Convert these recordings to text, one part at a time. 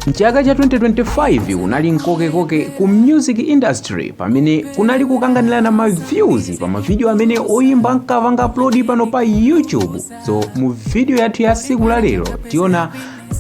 Mchaka cha 2025 kunali mkokekoke ku music industry pamene kunali kukanganirana ma views pa mavidiyo amene oyimba ankapanga upload pano pa YouTube. So mu video yathu ya siku la lero tiona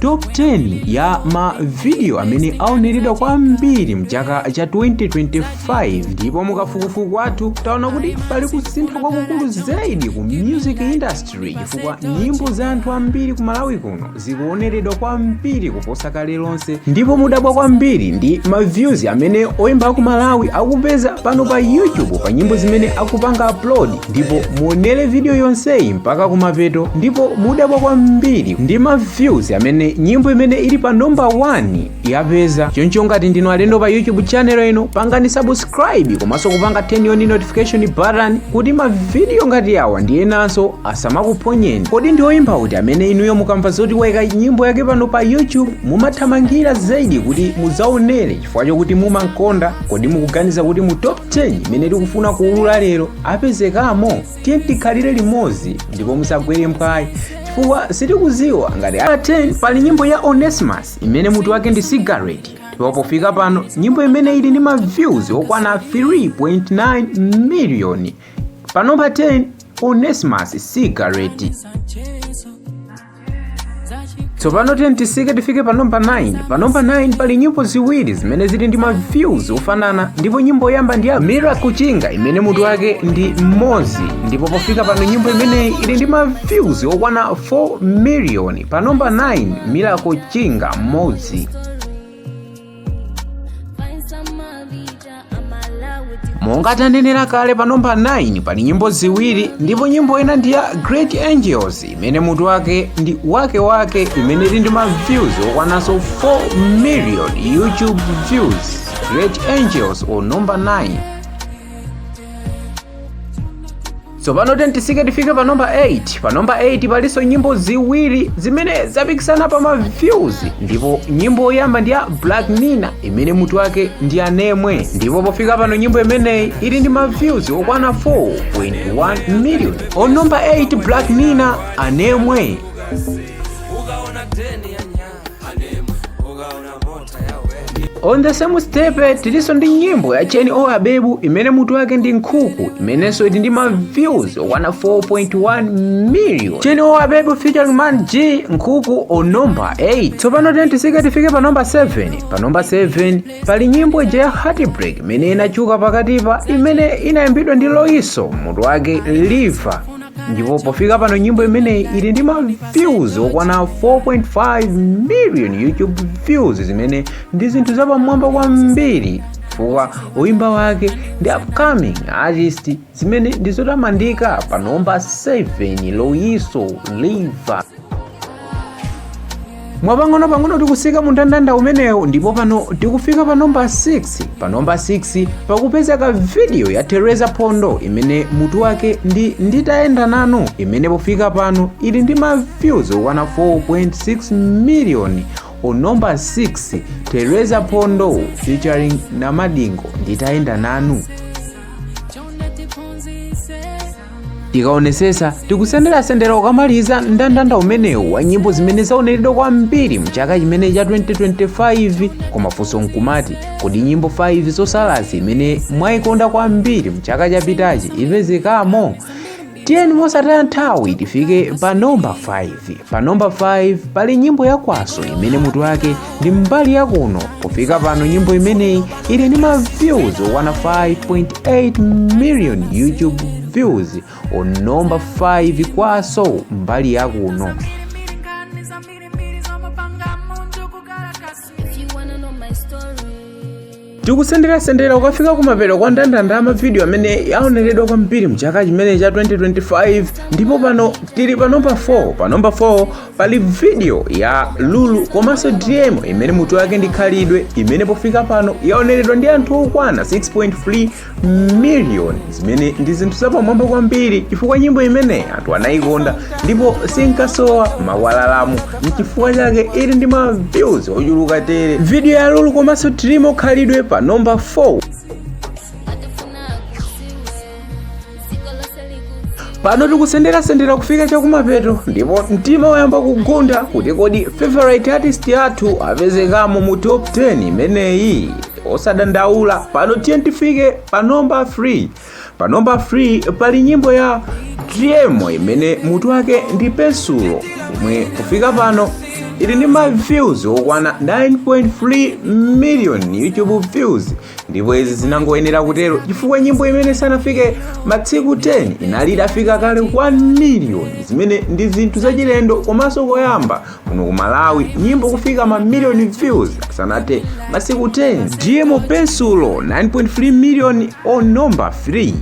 top 10 ya ma video amene aoneredwa kwambiri mchaka cha 2025. Ndipo mukafukufuku wathu taona kuti pali kusintha kwakukulu zedi ku music industry, chifukwa nyimbo za anthu ambiri ku Malawi kuno zikuoneredwa kwambiri kuposa kale lonse. Ndipo mudabwa kwambiri ndi ma views amene oyimba ku Malawi akupeza pano pa YouTube pa nyimbo zimene akupanga upload. Ndipo muonere video yonseyi mpaka kumapeto, ndipo mudabwa kwambiri ndi ma views amene nyimbo imene ili pa number 1 yapeza. Choncho ngati ndinu alendo pa YouTube channel ino, pangani subscribe komanso kupanga turn on notification button kuti ma video ngati awa ndi enanso asamakuphonyeni. Kodi ndi oyimba kuti amene inuyo mukamva zoti wayika nyimbo yake pano pa YouTube mumathamangira zaidi kuti mudzaonere chifukwa chokuti mumankonda? Kodi mukuganiza kuti mu top 10 imene tikufuna kuulula lero apezekamo? Tiye tikhalire limodzi ndipo musagwere mphwayi, chifukwa sitikuziwa ngati a 10 pali nyimbo ya Onesimus imene mutu wake ndi Cigarette, ndipo pofika pano nyimbo imene ili ndi ma views okwana 3.9 million. Pa number 10, Onesimus, Cigarette. Tsopano tiye tisike tifike pa number 9. Pa number 9 pali nyimbo ziwiri zimene zili ndi ma views ofanana, ndipo nyimbo yoyamba ndi ya Miracle Chinga imene mutu wake ndi Mmodzi, ndipo pofika pano nyimbo imeneyi ili ndi ma views okwana 4 million. Pa number 9, Miracle Chinga, Mmodzi. Monga tanenera kale, pa number 9 pali nyimbo ziwiri, ndipo nyimbo ina ndi ya Great Angels imene mutu wake ndi Wake Wake, imene ili ndi ma views okwananso 4 million YouTube views. Great Angels on number 9. Tsopano tisike tifike pa number 8. Pa number 8 palinso nyimbo ziwiri zimene zapikisana pa ma views, ndipo nyimbo yoyamba ndi ya Black Nina imene mutu wake ndi Anemwe, ndipo pofika pano nyimbo imeneyi ili ndi ma views okwana 4.1 million. On number 8, Black Nina, Anemwe. On the same step tilinso ndi nyimbo ya Chen Oabebu imene mutu wake ndi Nkhuku, imenenso ili ndi ma views okwana 4.1 million. Chen Oabebu featuring Man G, Nkhuku on number 8. Tsopano tiyeni tisike tifike pa number 7. Pa number 7 pali nyimbo ija ya Heartbreak imene inachuka pakatipa, imene inayimbidwa ndi Loiso, mutu wake Liver, ndipo pofika pano nyimbo imeneyi ili ndi ma views okwana 4.5 million YouTube views, zimene ndi zinthu zapamwamba kwambiri chifukwa oyimba wake ndi upcoming artist, zimene ndi zotamandika. Pa number 7, Loiso, Liver. Mwapang'ono-pang'ono tikusika mu ndandanda umenewu, ndipo pano tikufika pa number 6. Pa number 6 pakupezeka video ya Teresa Phondo imene mutu wake ndi Nditayenda Nanu, imene pofika pano ili ndi ma views okwana 4.6 million. On number 6, Teresa Phondo featuring Namadingo, Nditayenda Nanu. Tikaonesesa, tikusenderasendera kukamaliza ndandanda umenewu wa nyimbo zimene zaoneredwa kwambiri mchaka chimene cha 2025. Koma funso nkumati, kodi nyimbo 5 zosalazi imene mwayikonda kwambiri mchaka chapitachi ipezekamo? Tiyeni mosataya nthawi tifike pa number 5. Pa number 5 pali nyimbo ya Kwaso imene mutu wake ndi Mbali Yakuno. Pofika pano nyimbo imeneyi ili ndi ma views okwana 5.8 million YouTube views. On number 5, Kwaso, Mbali Yakuno. Tikusenderasendera kukafika kumapeto kwa ndandanda ya mavidiyo amene yaoneredwa kwambiri mchaka chimene cha 2025, ndipo pano tili pa number 4. Pa number 4 pali video ya Lulu komanso Driemo imene mutu wake ndi Khalidwe, imene pofika pano yaoneredwa ndi anthu okwana 6.3 million, zimene ndi zinthu zapamwamba kwambiri chifukwa nyimbo imeneyi anthu anayikonda ndipo sinkasowa makwalalamu, nchifukwa chake ili ndi ma views ochuluka tere. Video ya Lulu komanso Driemo, Khalidwe, pa number 4. Pano tikusenderasendera kufika chakumapeto, ndipo mtima wayamba kugunda kuti kodi favorite artist yathu apezekamo mu top 10 imeneyi? Osadandaula, pano tiye tifike pa number 3. Pa number 3 pali nyimbo ya Driemo imene mutu wake ndi Pensulo, omwe kufika pano ili ndi ma views okwana 9.3 million YouTube views. Ndipo izi zinangoyenera kutero chifukwa nyimbo imene sanafike matsiku 10 inali idafika kale 1 million, zimene ndi zinthu zachilendo komanso koyamba kuno ku Malawi nyimbo kufika ma million views asanathe masiku 10. Driemo, Pensulo, 9.3 million on number 3.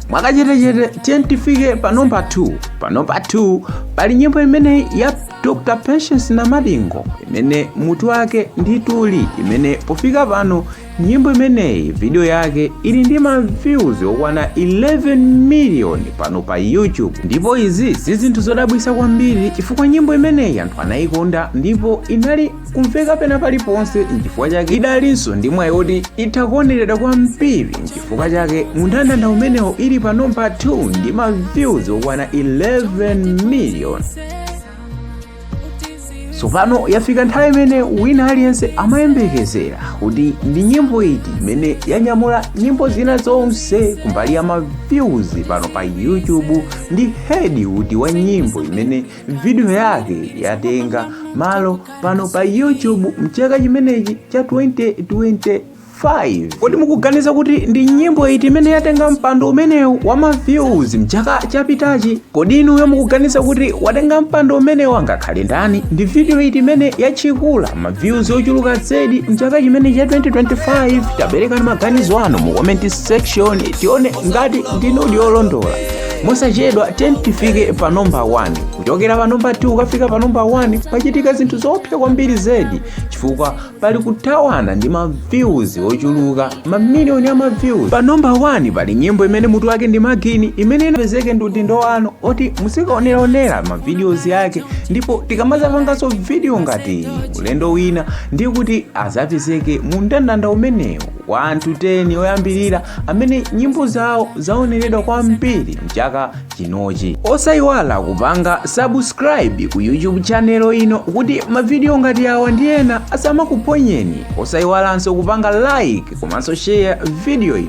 Mwakachetechete tiye tifike pa number 2. Pa number 2 pali nyimbo imeneyi ya Dr Patience Namadingo imene mutu wake ndi Tuli, imene pofika pano nyimbo imeneyi video yake ili ndi ma views okwana 11 million pano pa YouTube. Ndipo izi si zinthu zodabwisa kwambiri chifukwa nyimbo imeneyi anthu anayikonda ndipo inali kumveka pena paliponse, nchifukwa chake idalinso ndi mwayi oti itha kuoneredwa kwambiri. Nchifukwa chake mundandanda umenewo ili pa number 2 ndi ma views okwana 11 million. Tsopano yafika nthawi imene wina aliyense amayembekezera kuti ndi nyimbo iti imene yanyamula nyimbo zina zonse kumbali ya ma views pano pa YouTube, ndi head uti wa nyimbo imene video yake yatenga malo pano pa YouTube mchaka chimenechi cha 2025. Kodi mukuganiza kuti ndi nyimbo iti imene yatenga mpando umenewu wa ma views mchaka chapitachi? Kodi inuyo mukuganiza kuti watenga mpando umenewu angakhale ndani? Ndi video iti imene yachikula ma views ochuluka zedi mchaka chimene cha 2025? Taberekani maganizo anu mu comment section, tione ngati ndinudi olondola. Mosachedwa tiye tifike pa number 1. Kuchokera pa number 2 kukafika pa number 1 pachitika zinthu zoopsa kwambiri zedi, chifukwa pali kuthawana ndi ma views ochuluka, mamiliyoni a ma views. Pa number 1 pali nyimbo imene mutu wake ndi Magini, imene inapezeke ndi udindo wanu oti muzikaoneraonera ma videos yake, ndipo tikamazapanganso video ngati iyi ulendo wina, ndiye kuti azapezeke mu mndandanda umenewu wa anthu 10 oyambirira amene nyimbo zawo zaoneredwa kwambiri mchaka chinochi. Osayiwala kupanga subscribe ku YouTube channel ino kuti mavidiyo ngati awa ndi ena asamakuponyeni. Osayiwalanso kupanga like komanso share video iyi.